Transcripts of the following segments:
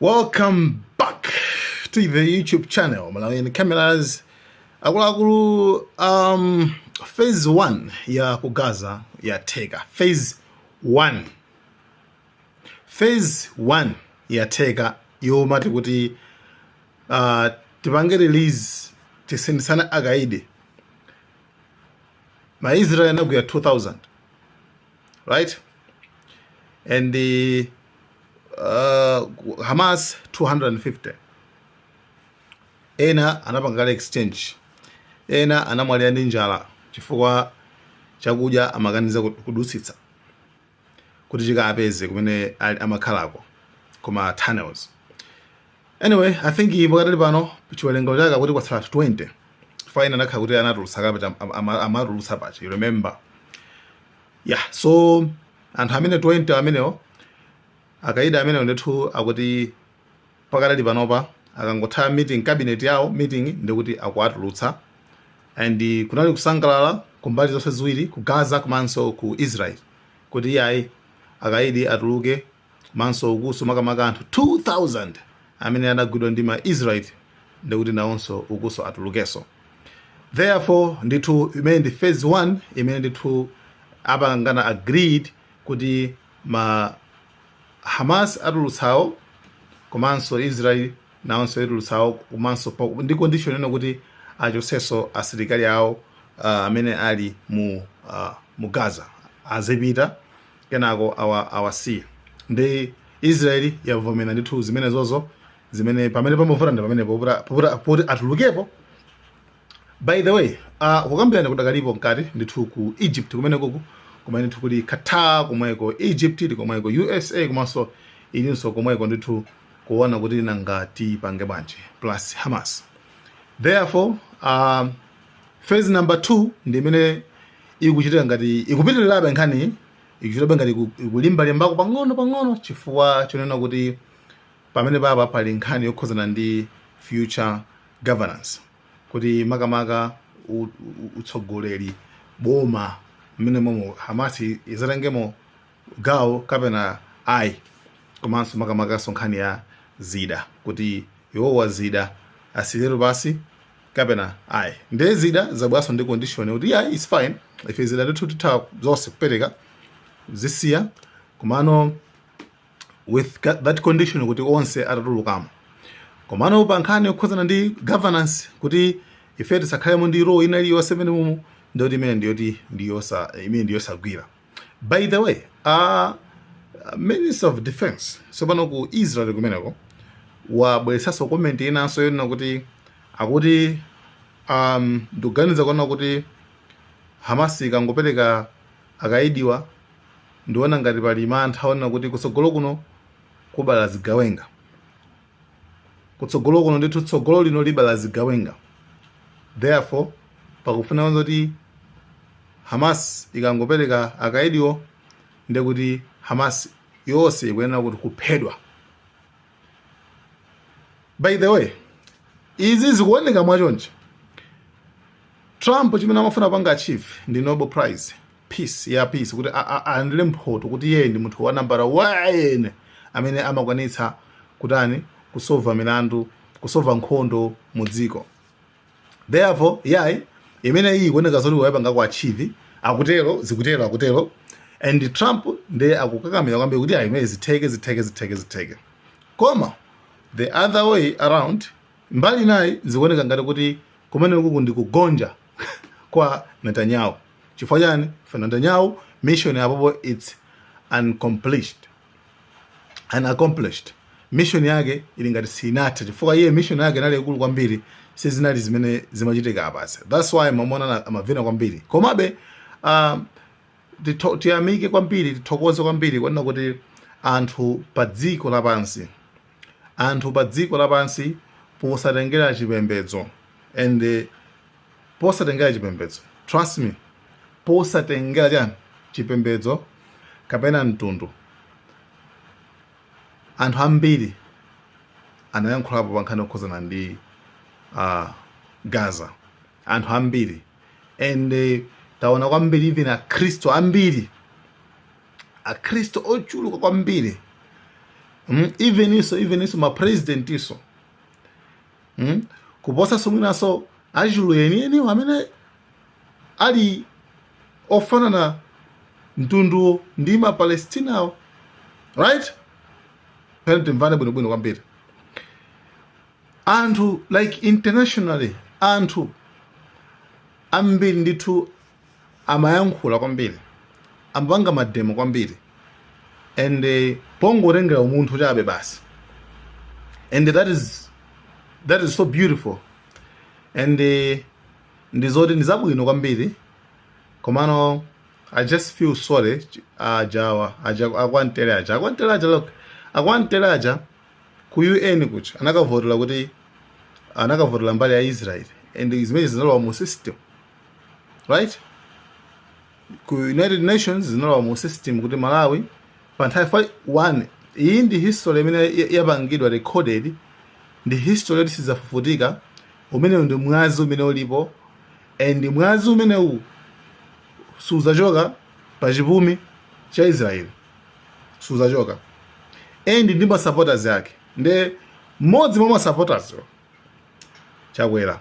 Welcome back to the YouTube channel Malawian Cameras. Akuluakulu, phase 1 ya ku Gaza yatheka. Phase 1, phase 1 yatheka, yomati kuti tipange release, tisindisane akaidi. MaIsrael anagwira 2000, right? And the Hamas 250. Ena anapanga exchange, ena anamwalira ndi njala chifukwa chakudya amakaniza kudutsitsa kuti chikapeze kumene amakhalako koma tunnels. Anyway, I think pakatali pano chiwerengero chake kuti kwatsala 20. Fine, anakhala kuti anatulutsa kapacha, amatulutsa pacha, you remember? Yeah, so anthu amene 20 amenewo, akaidi amenewo ndithu, akuti pakatali panopa akangotha meeting, cabinet yawo meeting, ndikuti akuatulutsa. And kunali kusangalala kumbali zonse ziwiri, ku Gaza komanso ku Israel, kuti iyayi, akaidi atuluke, komanso ukuso makamaka anthu 2000 amene anagwidwa ndi ma Israel, ndikuti nawonso ukuso atulukenso. Therefore ndithu imene ndi phase 1 imene ndithu apangana agreed kuti ma Hamas atulutsawo, komanso Israel nawonso itulutsawo, komanso ndi condition ino kuti achotsenso asilikali awo amene ali mu Gaza, azipita, kenako awasiya. Ndi Israel yavomera ndithu zimene zozo, zimene pamene pamavuta ndi pamene poti atulukepo. By the way, kukambirana kudakalipo mkati ndithu ku Egypt kumene kuku, kumene ndithu kuli Qatar komweko, Egypt ili komweko, USA komanso ilinso komweko ndithu, kuona kuti nanga tipange bwanji, plus Hamas. Therefore phase number 2 ndi imene ikuchitika ngati ikupitirirabe nkhani, ikuchitabe ngati ikulimbalimbako pang'ono pang'ono, chifukwa chonena kuti pamene papa pali nkhani yokhuzana ndi future governance, kuti makamaka utsogoleri, boma mmene momwe Hamas izatengemo gawo kapena ayi, komanso makamakaso nkhani ya zida, kuti iwowa zida asilero basi kapena ayi. Ndiye zida zabwaso ndi condition kuti yeah, it's fine, ife zida ndithu titha zonse kupereka, zisiya, komano with that condition kuti onse atatulukamo. Komano pa nkhani yokhuzana ndi governance, kuti ife tisakhalemo ndi role ina iliyonse imene mumu, ndiyoti imene ndiyoti ndiyosa, imene ndiyosagwira. By the way, Minister of Defense tsopano ku Israel kumeneko wabweretsanso comment inanso yonena kuti akuti ndikuganiza kuona kuti Hamas ikangopereka akaidiwa, ndiona ngati pali mantha onena kuti kutsogolo kuno kubala zigawenga. Kutsogolo kuno ndithu, tsogolo lino libala zigawenga. Therefore pakufuna kuti Hamas ikangopereka akaidiwo, ndekuti Hamas yonse ikuyenera kuti kuphedwa. By the way, izi zikuoneka mwachonchi: Trump chimene amafuna panga achieve ndi Nobel Prize peace ya peace, kuti alandire mphoto kuti iye ndi munthu wa nambala 1 amene amakwanitsa kutani, kusova milandu, kusova nkhondo mu dziko. Therefore yayi, imene iyi ikuoneka zoti wayipanga ku achieve, akutero, zikutero, akutero. And Trump ndiye akukakamira kwambiri kuti ayi, imene zitheke, zitheke, zitheke, zitheke. Koma the other way around, mbali nayi, zikuoneka ngati kuti kumene kuku ndi kugonja kwa Netanyahu. Chifukwa chani? For Netanyahu, mission yapopo it's uncompleted, unaccomplished. Mission yake ili ngati sinatha, chifukwa iye mission yake inali ikulu kwambiri, sizinali zimene zimachitika apasi. That's why mamona amavina kwambiri. Komabe tiyamike kwambiri, tithokoze kwambiri kuona kuti anthu pa dziko lapansi, anthu pa dziko lapansi, posatengera chipembedzo and posatengera chipembedzo, trust me, posatengera chani, chipembedzo kapena mtundu, anthu ambiri anayankhulapo pa nkhani yokhuzana ndi Gaza. Anthu ambiri, and taona kwambiri even Akhristu ambiri, Akhristu ochuluka kwambiri. Even iso ma president iso, Kuposanso mwinaso achulu enieniwo amene ali ofanana mtundu ndi ma Palestinawo, right? Pene timvane bwinobwino kwambiri. Anthu, like, internationally, anthu ambiri ndithu amayankhula kwambiri, amapanga ma demo kwambiri, and pongotengera umunthu chabe basi, and that is so beautiful, and ndizoti ndizabwino kwambiri. Komano I just feel sorry ajawa aja akwantere aja, akwantere aja. Look, akwantere aja ku UN kucha anakavotera kuti anakavotera mbali ya Israel, and zimene zinalowa mu system, right? Ku United Nations zinalowa mu system kuti Malawi pa nthawi 1. Iyi ndi history imene yapangidwa recorded, ndi history yoti sidzafufutika. Umenewu ndi mwazi umene ulipo, and mwazi umenewu suzachoka pa chipumi cha Israeli, suzachoka, and ndi ma supporters ake. Nde mmodzi mwa ma supporters, Chakwera,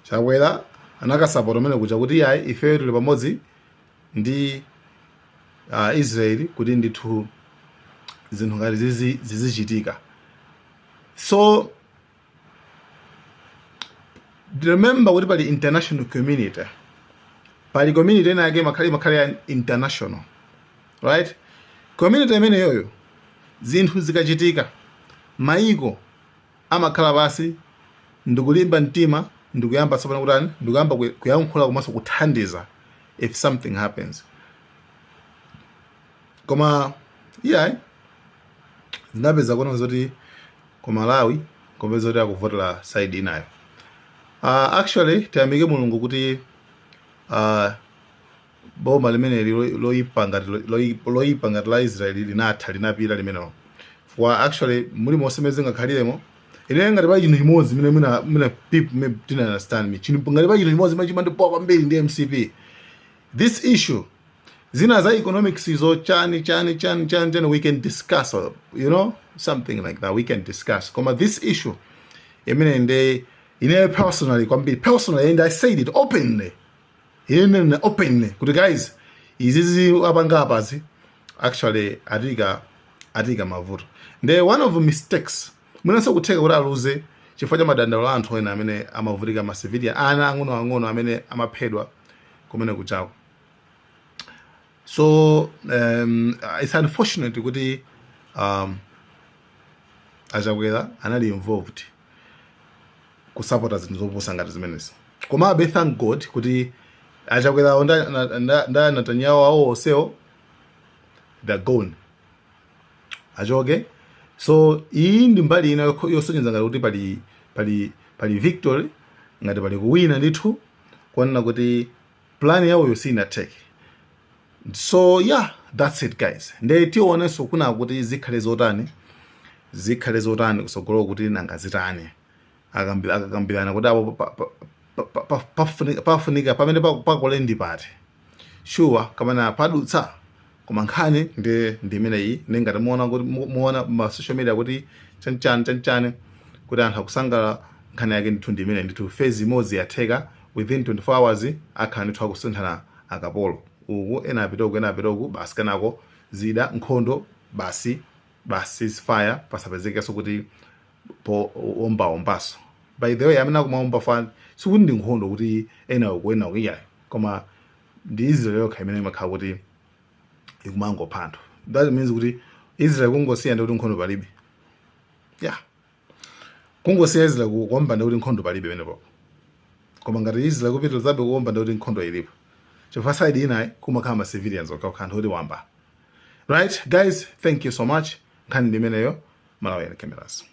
Chakwera anakasapota umene kuja kuti yayi, ifeyo tili pamodzi ndi Israeli, kuti ndithu zinthu ngati zizichitika. So remember kuti pali international community, pali community ina yake imakhale ya international, right? Community imeneyoyo, zinthu zikachitika, maiko amakhala pasi ndikulimba mtima ndikuyamba tsopano kutani, ndikuyamba kuyankhula komanso kuthandiza if something happens. Koma iyayi, zinapeza kuona zoti ku Malawi kupeza kuti akuvotera side inayo. Actually, tiyamike Mulungu kuti boma limeneli loyipa ngati la Israeli linatha, linapita limenelo. For actually muli monse mene zingakhaliremo, ine ngati pali chinthu chimodzi mene mina people may didn't understand me, chinthu ngati pali chinthu chimodzi chimene chimandipowa kwambiri ndi MCP, this issue. Zina za economics izo, chani chani chani chani chani, we can discuss, something like that we can discuss. Koma this issue imene nde ine personally kwambiri, personally, and I said it openly, ine openly kuti guys, izizi apanga apazi actually atika mavuto. Nde one of the mistakes mwinanso kutheka kuti aluze chifukwa cha madandaulo a anthu ena amene amavutika, ma civilian, ana ang'onoang'ono amene amaphedwa kumene kuchako. So it's unfortunate kuti Achakwera anali involved kusapota zinthu zopusa ngati zimenezi. Komabe thank God kuti Achakwerawo nda Netanyahu awo onsewo, they're gone, achoke. So iyi ndi mbali ina yosonyeza ngati kuti pali victory, ngati pali kuwina ndithu, kuonena kuti plan yawoyo sinatheke. So yeah, that's it, guys. Nde tionenso kuna kuti zikhale zotani kusogolo, kuti nanga zitani, akakambirana kuti apo pafunika pamene pakole ndi pati, sure kamene padutsa. Koma nkhani ndi imeneyi. Ndi ngati muona kuti muona ma social media kuti chanchani chanchani, kuti anthu akusangalala, nkhani yake ndithu ndi imene ndithu phase imodzi yatheka. Within 24 hours akhala ndithu akusinthana akapolo, uku ena apita uku, ena apita uku, basi. Kenako zida nkhondo basi, basi, ceasefire, pasapezekenso kuti po ombaombaso. By the way, amene akumaomba fa sikuti ndi nkhondo kuti ena uku, ena uku, iyayi. Koma ndi Israel yokha imene imakhala kuti ikumangopha anthu. That means kuti Israel kungosiya ndi kuti nkhondo palibe. Yeah, kungosiya Israel kuomba ndi kuti nkhondo palibe penepopo. Koma ngati Israel kupitirizabe kuomba, ndi kuti nkhondo ilipo, chifukwa side inayi kumakhala ma civilians okha, anthu oti wamba. Right, guys, thank you so much. Nkhani ndi imeneyo. Malawi Cameras.